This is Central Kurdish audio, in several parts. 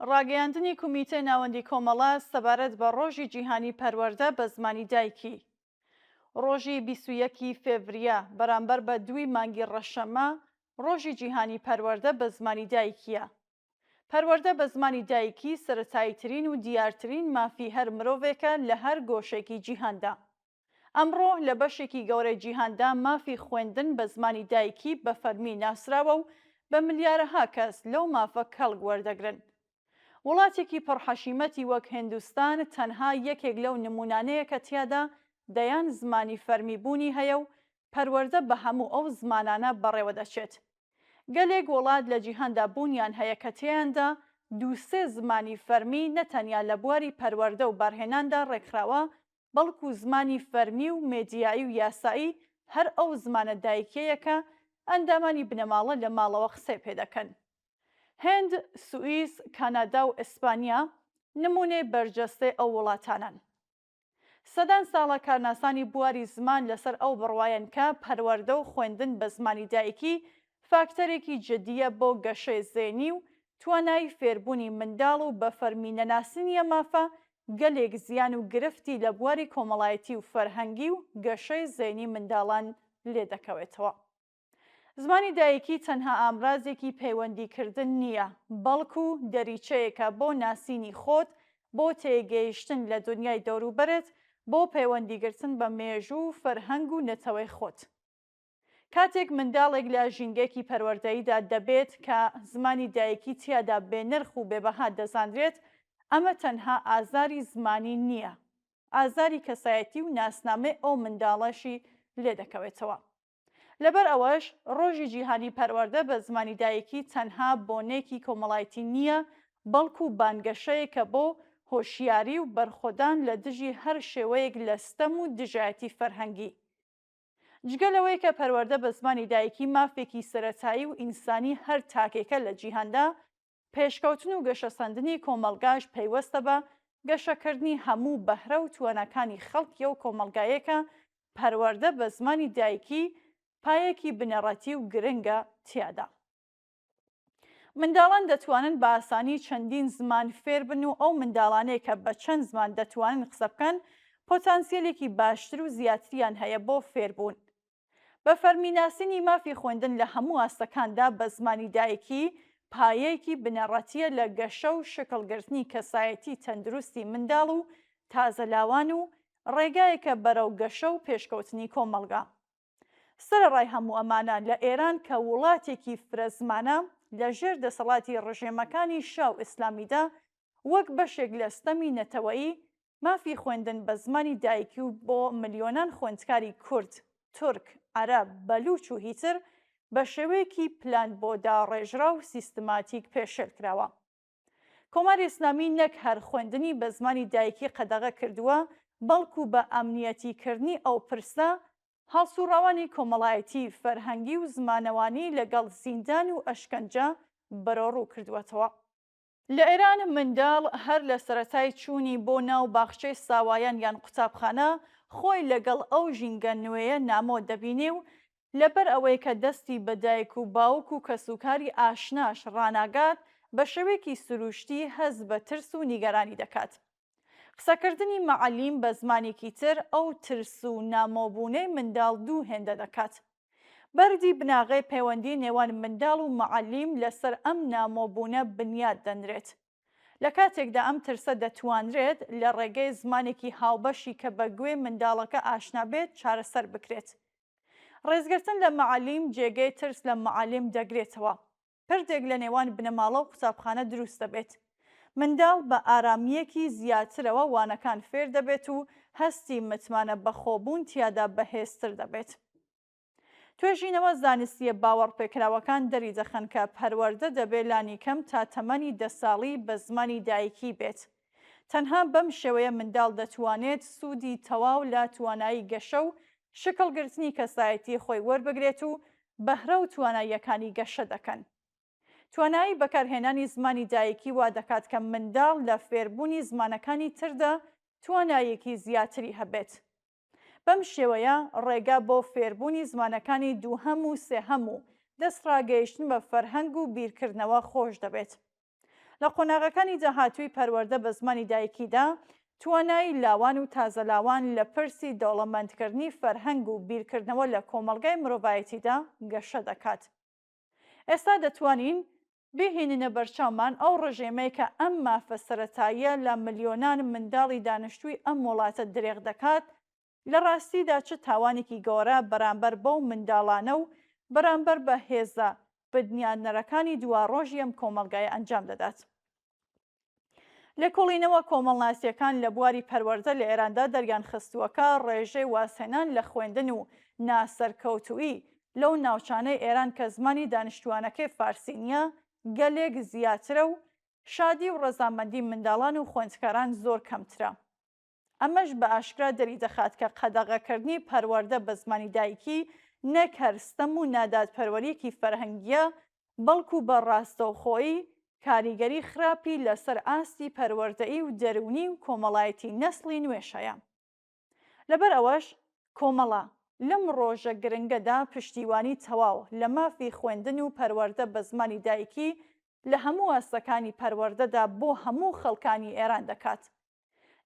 ڕاگەیاندنی کومیتەی ناوەندی کۆمەڵە سەبارەت بە ڕۆژی جیهانی پەروەردە بە زمانی دایکی. ڕۆژی 21 ی فێڤریە بەرامبەر بە دووی مانگی ڕەشەمە ڕۆژی جیهانی پەروەردە بە زمانی دایکیە. پەروەردە بە زمانی دایکی سەرەتاییترین و دیارترین مافی هەر مرۆڤێکە لە هەر گۆشەیەکی جیهاندا. ئەمڕۆ لە بەشێکی گەورەی جیهاندا مافی خوێندن بە زمانی دایکی بە فەرمی ناسراوە و بە ملیارەها کەس لەو مافە کەڵک وەردەگرن. وڵاتێکی پڕ حەشیمەتی وەک هێندوستان تەنها یەکێک لەو نموونانەیە کە تیادا دەیان زمانی فەرمی بوونی هەیە و پەروەردە بە هەموو ئەو زمانانە بەڕێوە دەچێت. گەلێک وڵات لە جیهاندا بوونیان هەیە کە تێیاندا دوو سێ زمانی فەرمی نە تەنیا لە بواری پەروەردە و بارهێناندا ڕێکخراوە بەڵکو زمانی فەرمی و مێدیایی و یاسایی هەر ئەو زمانە دایکیەیە کە ئەندامانی بنەماڵە لە ماڵەوە قسەی پێ دەکەن. هند، سوئیس، کانادا و ئیسپانیا نموونەی بەرجەستەی ئەو وڵاتانەن. سەدان ساڵە کارناسانی بواری زمان لەسەر ئەو بڕوایەن کە پەروەردە و خوێندن بە زمانی دایکی فاکتەرێکی جدییە بۆ گەشەی زەینی و توانایی فێربوونی منداڵ و بە فەرمی نەناسینی ئەم مافە گەلێک زیان و گرفتی لە بواری کۆمەڵایەتی و فەرهەنگی و گەشەی زەینی منداڵان لێ دەکەوێتەوە. زمانی دایکی تەنها ئامرازێکی پەیوەندیکردن نییە، بەڵکو دەریچەیەکە بۆ ناسینی خۆت، بۆ تێگەیشتن لە دونیای دەوروبەرت، بۆ پەیوەندیگرتن بە مێژوو و فەرهەنگ و نەتەوەی خۆت. کاتێک منداڵێک لە ژینگەیەکی پەروەردەییدا دەبێت کە زمانی دایکی تیادا بێنرخ و بێبەها دەزانرێت، ئەمە تەنها ئازاری زمانی نییە، ئازاری کەسایەتی و ناسنامەی ئەو منداڵەشی لێدەکەوێتەوە. لەبەر ئەوەش ڕۆژی جیهانی پەروەردە بە زمانی دایکی تەنها بۆنەیەکی کۆمەڵایەتی نییە، بەڵکو بانگەشەیەکە بۆ هۆشیاری و بەرخۆدان لە دژی هەر شێوەیەک لە ستەم و دژایەتی فەرهەنگی. جگە لەوەی کە پەروەردە بە زمانی دایکی مافێکی سەرەتایی و ئینسانی هەر تاکێکە لە جیهاندا، پێشکەوتن و گەشەسەندنی کۆمەڵگاش پەیوەستە بە گەشەکردنی هەموو بەهرە و تواناکانی خەڵکی ئەو کۆمەڵگایە کە پەروەردە بە زمانی دایکی پایەکی بنەڕەتی و گرنگە تیادا. منداڵان دەتوانن بە ئاسانی چەندین زمان فێربن و ئەو منداڵانەی کە بە چەند زمان دەتوانن قسە بکەن پۆتانسیەلێکی باشتر و زیاتریان هەیە بۆ فێربوون. بە فەرمی ناسینی مافی خوێندن لە هەموو ئاستەکاندا بە زمانی دایکی پایەیەکی بنەڕەتییە لە گەشە و شکڵگرتنی کەسایەتی تەندروستی منداڵ و تازەلاوان و ڕێگایەکە بەرەو گەشە و پێشکەوتنی کۆمەڵگا. سەرەڕای هەموو ئەمانە لە ئێران کە وڵاتێکی فرە زمانە لە ژێر دەسەڵاتی ڕژێمەکانی شا و ئیسلامیدا وەک بەشێک لە ستەمی نەتەوەیی مافی خوێندن بە زمانی دایکی و بۆ ملیۆنان خوێندکاری کورد، تورک، عەرەب، بەلوچ و هیتر بە شێوەیەکی پلان بۆ داڕێژراو سیستماتیک پێشێل کراوە. کۆماری ئیسلامی نەک هەر خوێندنی بە زمانی دایکی قەدەغە کردووە، بەڵکو بە ئەمنیەتی کردنی ئەو پرسە، هەڵسوڕاوانی کۆمەڵایەتی، فەرهەنگی و زمانەوانی لەگەڵ زیندان و ئەشکەنجە بەرەوڕوو کردووەتەوە. لە ئێران منداڵ هەر لە سەرەتای چوونی بۆ ناو باخچەی ساوایان یان قوتابخانە خۆی لەگەڵ ئەو ژینگە نوێیە نامۆ دەبینێ و لەبەر ئەوەی کە دەستی بە دایک و باوک و کەسوکاری ئاشناش ڕاناگات بە شێوەیەکی سروشتی هەست بە ترس و نیگەرانی دەکات. قسەکردنی مەعەلیم بە زمانێکی تر ئەو ترس و نامۆبوونەی منداڵ دوو هێندە دەکات. بەردی بناغەی پەیوەندی نێوان منداڵ و مەعەلیم لەسەر ئەم نامۆبوونە بنیات دەنرێت. لە کاتێکدا ئەم ترسە دەتوانرێت لە ڕێگەی زمانێکی هاوبەشی کە بە گوێی منداڵەکە ئاشنا بێت چارەسەر بکرێت. ڕێزگرتن لە مەعەلیم جێگەی ترس لە مەعەلیم دەگرێتەوە. پردێک لە نێوان بنەماڵە و قوتابخانە دروست دەبێت. منداڵ بە ئارامییەکی زیاترەوە وانەکان فێر دەبێت و هەستی متمانە بەخۆبوون تیادا بەهێزتر دەبێت. توێژینەوە زانستییە باوەڕپێکراوەکان دەریدەخەن کە پەروەردە دەبێ لانیکەم تا تەمەنی دە ساڵی بە زمانی دایکی بێت. تەنها بەم شێوەیە منداڵ دەتوانێت سوودی تەواو لە توانایی گەشە و شکڵگرتنی کەسایەتی خۆی وەربگرێت و بەهرە و تواناییەکانی گەشە دەکەن. توانایی بەکارهێنانی زمانی دایکی وا دەکات کە منداڵ لە فێربوونی زمانەکانی تردا تواناییەکی زیاتری هەبێت. بەم شێوەیە ڕێگا بۆ فێربوونی زمانەکانی دووهەم و سێهەم و دەستڕاگەیشتن بە فەرهەنگ و بیرکردنەوە خۆش دەبێت. لە قۆناغەکانی داهاتووی پەروەردە بە زمانی دایکیدا، توانایی لاوان و تازەلاوان لە پرسی دەوڵەمەندکردنی فەرهەنگ و بیرکردنەوە لە کۆمەڵگای مرۆڤایەتیدا گەشە دەکات. ئێستا دەتوانین بیهێنینە بەرچاومان ئەو ڕژێمەی کە ئەم مافە سەرەتاییە لە ملیۆنان منداڵی دانیشتووی ئەم وڵاتە درێغ دەکات، لە ڕاستیدا چ تاوانێکی گەوەرە بەرامبەر بەو منداڵانە و بەرامبەر بە هێزە بنیادنەرەکانی دواڕۆژی ئەم کۆمەڵگایە ئەنجام دەدات. لێکۆڵینەوە کۆمەڵناسییەکان لە بواری پەروەردە لە ئێراندا دەریانخستووە کە ڕێژەی وازهێنان لە خوێندن و ناسەرکەوتوویی لەو ناوچانەی ئێران کە زمانی دانیشتووانەکەی فارسی نییە گەلێک زیاترە و شادی و ڕەزامەندی منداڵان و خوێندکاران زۆر کەمترە. ئەمەش بە ئاشکرا دەریدەخات کە قەدەغەکردنی پەروەردە بە زمانی دایکی نەک هەر ستەم و نادادپەروەرییەکی فەرهەنگییە، بەڵکو بە ڕاستەوخۆیی کاریگەری خراپی لەسەر ئاستی پەروەردەیی و دەروونی و کۆمەڵایەتی نەسڵی نوێش هەیە. لەبەر ئەوەش کۆمەڵە لەم ڕۆژە گرنگەدا پشتیوانی تەواو لە مافی خوێندن و پەروەردە بە زمانی دایکی لە هەموو ئاستەکانی پەروەردەدا بۆ هەموو خەڵکانی ئێران دەکات.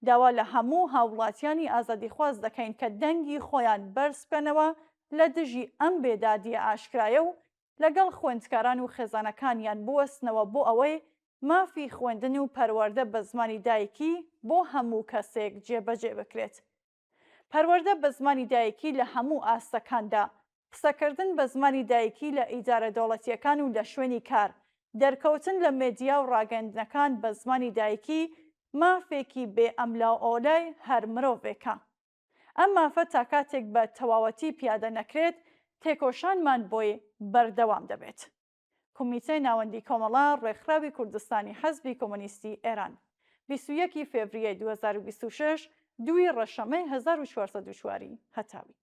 داوا لە هەموو هاووڵاتیانی ئازادیخواز دەکەین کە دەنگی خۆیان بەرز بکەنەوە لە دژی ئەم بێدادییە ئاشکرایە و لەگەڵ خوێندکاران و خێزانەکانیان بوەستنەوە بۆ ئەوەی مافی خوێندن و پەروەردە بە زمانی دایکی بۆ هەموو کەسێک جێبەجێ بکرێت. پەروەردە بە زمانی دایکی لە هەموو ئاستەکاندا، قسەکردن بە زمانی دایکی لە ئیدارە دەوڵەتییەکان و لە شوێنی کار، دەرکەوتن لە مێدیا و ڕاگەیەندنەکان بە زمانی دایکی مافێکی بێ ئەملاوئەولای هەر مرۆڤێکە. ئەم مافە تا کاتێک بە تەواوەتی پیادە نەکرێت، تێکۆشانمان بۆی بەردەوام دەبێت. کومیتەی ناوەندی کۆمەڵە، ڕێکخراوی کوردستانی حزبی کۆمۆنیستی ئێران. 21 ی فێڤریەی 2026، دووی ڕەشەمەی 1404 ی هەتاوی.